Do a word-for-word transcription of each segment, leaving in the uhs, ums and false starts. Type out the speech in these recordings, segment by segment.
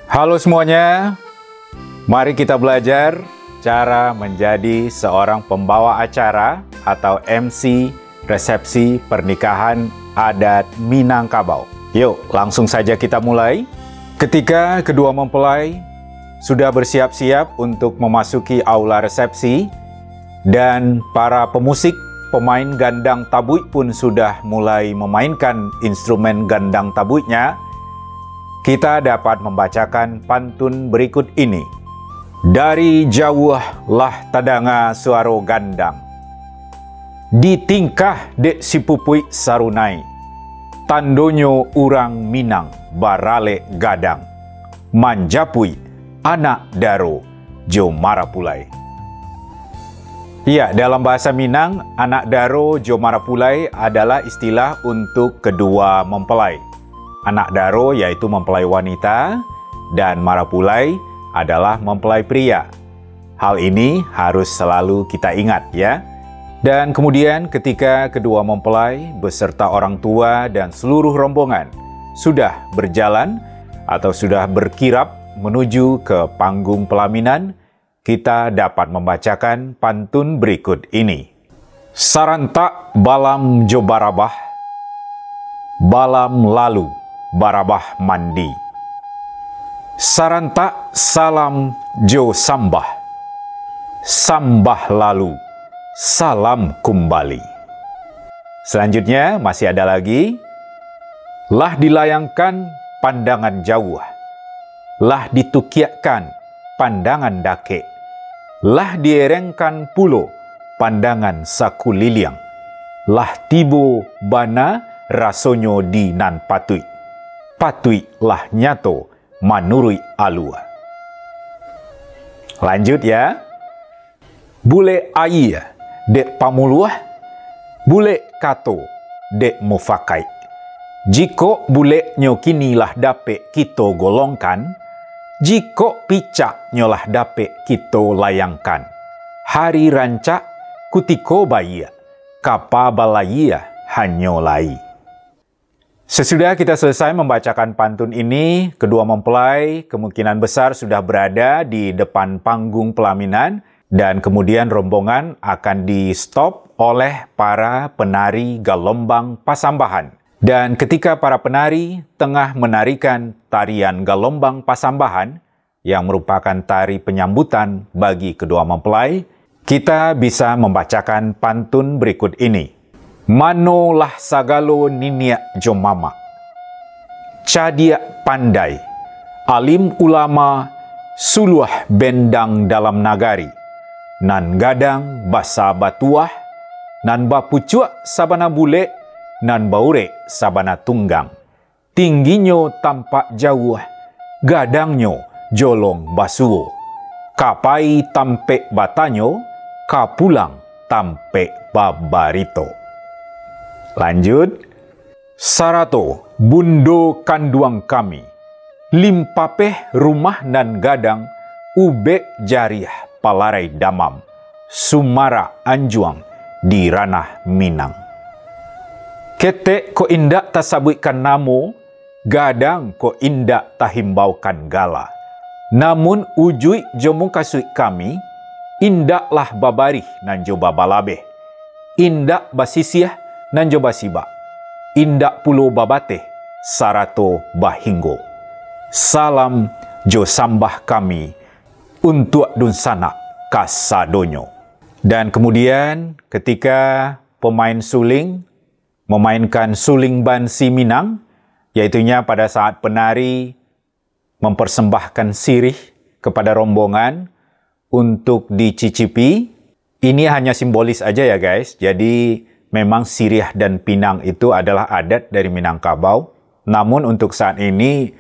Halo semuanya, mari kita belajar cara menjadi seorang pembawa acara atau M C resepsi pernikahan adat Minangkabau. Yuk, langsung saja kita mulai. Ketika kedua mempelai sudah bersiap-siap untuk memasuki aula resepsi, dan para pemusik, pemain gandang tabuik pun sudah mulai memainkan instrumen gandang tabuiknya, kita dapat membacakan pantun berikut ini. Dari jauah lah tadanga suaro gandang. Ditingkah dek si Pupuik Sarunai, tandonyo urang Minang baralek gadang, manjapuik anak daro jo marapulai. Iya, dalam bahasa Minang, anak daro jo marapulai adalah istilah untuk kedua mempelai. Anak daro yaitu mempelai wanita, dan marapulai adalah mempelai pria. Hal ini harus selalu kita ingat, ya. Dan kemudian ketika kedua mempelai beserta orang tua dan seluruh rombongan sudah berjalan atau sudah berkirap menuju ke panggung pelaminan, kita dapat membacakan pantun berikut ini. Sarantak balam jo barabah, balam lalu barabah mandi. Sarantak salam jo sambah, sambah lalu salam kumbali. Selanjutnya masih ada lagi. Lah dilayangkan pandangan jauah, lah ditukiakkan pandangan dakek, lah dierengkan pulo pandangan sakuliliang, lah tibo bana rasonyo di nan patuik, patuik lah nyato manuruik alua. Lanjut ya. Bulek aia dek pamuluah, bulek kato dek mufakaik. Jikok buleknyo kini lah dapek kito golongkan, jikok picaknyo lah dapek kito layangkan, hari rancak kutiko baiak, kapa balayia hanyo lai. Sesudah kita selesai membacakan pantun ini, kedua mempelai kemungkinan besar sudah berada di depan panggung pelaminan, dan kemudian rombongan akan di-stop oleh para penari galombang pasambahan. Dan ketika para penari tengah menarikan tarian galombang pasambahan, yang merupakan tari penyambutan bagi kedua mempelai, kita bisa membacakan pantun berikut ini. Manolah sagalo niniak jo mamak, cadiak pandai, alim ulama, suluah bendang dalam nagari, nan gadang basa batuah, nan bapucuak sabana bulek, nan baurek sabana tunggang. Tingginyo tampak jauah, gadangnyo jolong basuo. Ka pai tampek batanyo, ka pulang tampek babarito. Lanjut. Sarato bundo kanduang kami, limpapeh rumah nan gadang, ubek jariah palarai damam, sumarak anjuang di ranah Minang. Ketek kok indak tasabuikkan namo, gadang kok indak tahimbaukan gala. Namun ujuik jo mukasuik kami, indaklah babarih nan jo babalabeh, indak basisiah nan jo basibak, indak pulo babateh sarato bahinggo. Salam jo sambah kami untuak dunsanak kasadonyo. Dan kemudian, ketika pemain suling memainkan suling bansi Minang, yaitunya pada saat penari mempersembahkan sirih kepada rombongan untuk dicicipi. Ini hanya simbolis aja ya guys, jadi memang sirih dan pinang itu adalah adat dari Minangkabau. Namun untuk saat ini,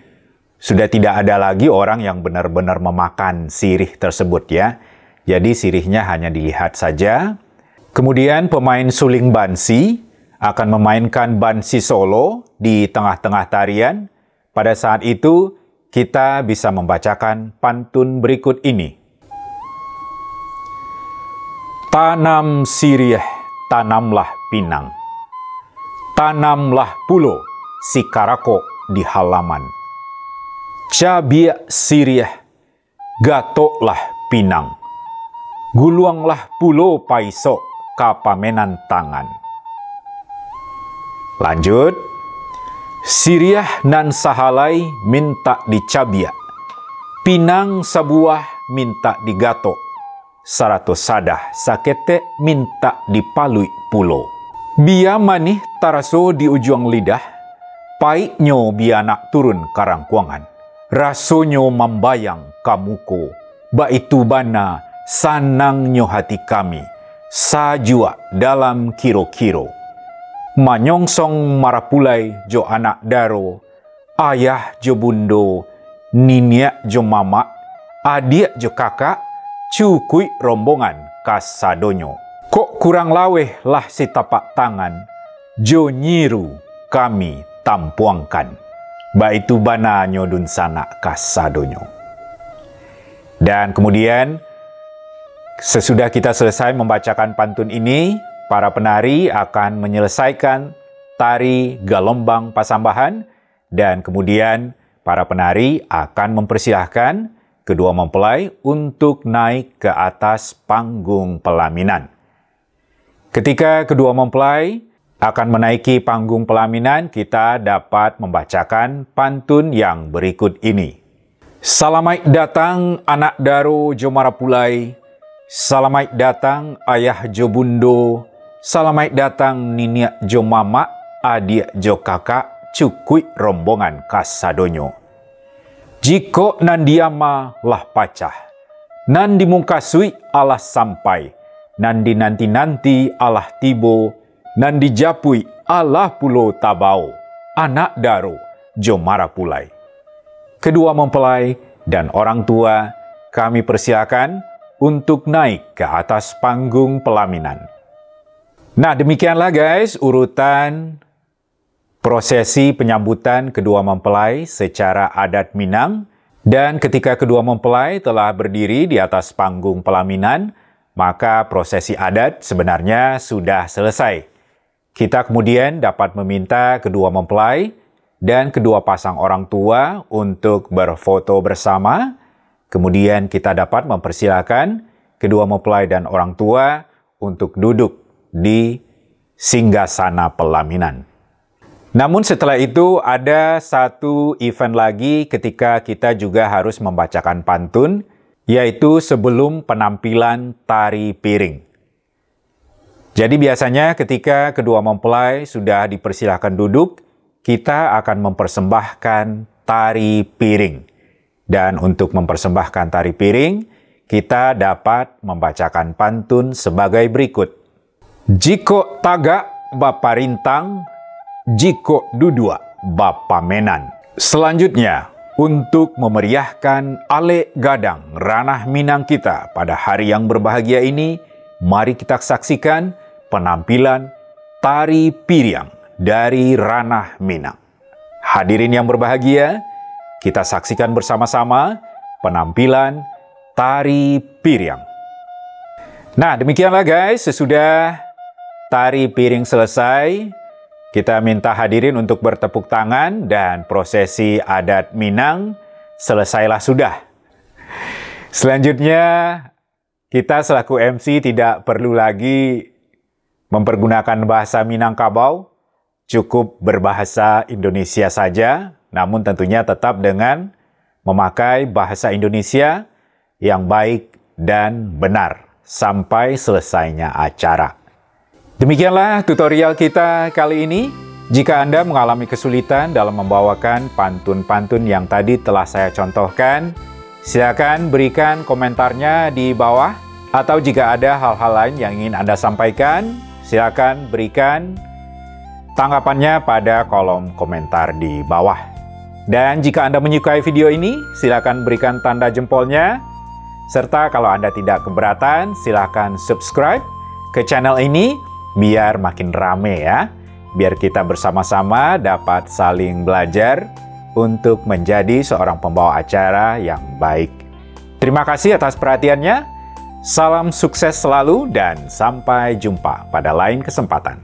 sudah tidak ada lagi orang yang benar-benar memakan sirih tersebut ya. Jadi sirihnya hanya dilihat saja. Kemudian pemain suling bansi akan memainkan bansi solo di tengah-tengah tarian. Pada saat itu, kita bisa membacakan pantun berikut ini. Tanam siriah, tanamlah pinang. Tanamlah pulo si karakok di halaman. Cabiak siriah, gatoklah pinang, guluanglah pulo paisok ka pamenan tangan. Lanjut, siriah nan sahalai mintak dicabiak, pinang sabuah mintak digatok, sarato sadah saketek mintak dipaluik pulo. Bia manih taraso di ujuang lidah, paiknyo bia nak turun ka rangkuangan, rasonyo mambayang ka muko. Baitu bana sanangnyo hati kami, sajuak dalam kiro-kiro. Manyongsong marapulai jo anak daro, ayah jo bundo, niniak jo mamak, adiak jo kakak, cukuik rombongan kasadonyo. Kok kurang laweh lah sitapak tangan, jo nyiru kami tampuangkan. Baitu bananyo dunsanak kasadonyo. Dan kemudian, sesudah kita selesai membacakan pantun ini, para penari akan menyelesaikan tari Galombang Pasambahan, dan kemudian para penari akan mempersilahkan kedua mempelai untuk naik ke atas panggung pelaminan. Ketika kedua mempelai akan menaiki panggung pelaminan, kita dapat membacakan pantun yang berikut ini. Salamaik datang anak daro jo marapulai, salamaik datang ayah jo bundo, salamaik datang niniak jo mamak, adiak jo kakak, cukuik rombongan kasadonyo. Jikok nan diama lah pacah, nan dimungkasuik alah sampai, nan dinanti-nanti alah tibo, nan dijapuik alah pulo tabao, anak daro jo marapulai. Kedua mempelai dan orang tua kami persilakan untuk naik ke atas panggung pelaminan. Nah, demikianlah guys, urutan prosesi penyambutan kedua mempelai secara adat Minang. Dan ketika kedua mempelai telah berdiri di atas panggung pelaminan, maka prosesi adat sebenarnya sudah selesai. Kita kemudian dapat meminta kedua mempelai dan kedua pasang orang tua untuk berfoto bersama. Kemudian kita dapat mempersilakan kedua mempelai dan orang tua untuk duduk di singgasana pelaminan. Namun setelah itu, ada satu event lagi ketika kita juga harus membacakan pantun, yaitu sebelum penampilan tari piring. Jadi biasanya ketika kedua mempelai sudah dipersilahkan duduk, kita akan mempersembahkan tari piring. Dan untuk mempersembahkan tari piring, kita dapat membacakan pantun sebagai berikut. Jikok tagak baparintang, jikok duduak bapamenan. Selanjutnya, untuk memeriahkan alek gadang ranah Minang kita pada hari yang berbahagia ini, mari kita saksikan penampilan tari piriang dari ranah Minang. Hadirin yang berbahagia, kita saksikan bersama-sama penampilan tari piriang. Nah, demikianlah guys, sesudah tari piring selesai, kita minta hadirin untuk bertepuk tangan dan prosesi adat Minang selesailah sudah. Selanjutnya, kita selaku M C tidak perlu lagi mempergunakan bahasa Minangkabau, cukup berbahasa Indonesia saja, namun tentunya tetap dengan memakai bahasa Indonesia yang baik dan benar sampai selesainya acara. Demikianlah tutorial kita kali ini. Jika Anda mengalami kesulitan dalam membawakan pantun-pantun yang tadi telah saya contohkan, silakan berikan komentarnya di bawah. Atau jika ada hal-hal lain yang ingin Anda sampaikan, silakan berikan tanggapannya pada kolom komentar di bawah. Dan jika Anda menyukai video ini, silakan berikan tanda jempolnya. Serta kalau Anda tidak keberatan, silakan subscribe ke channel ini biar makin rame ya. Biar kita bersama-sama dapat saling belajar untuk menjadi seorang pembawa acara yang baik. Terima kasih atas perhatiannya. Salam sukses selalu dan sampai jumpa pada lain kesempatan.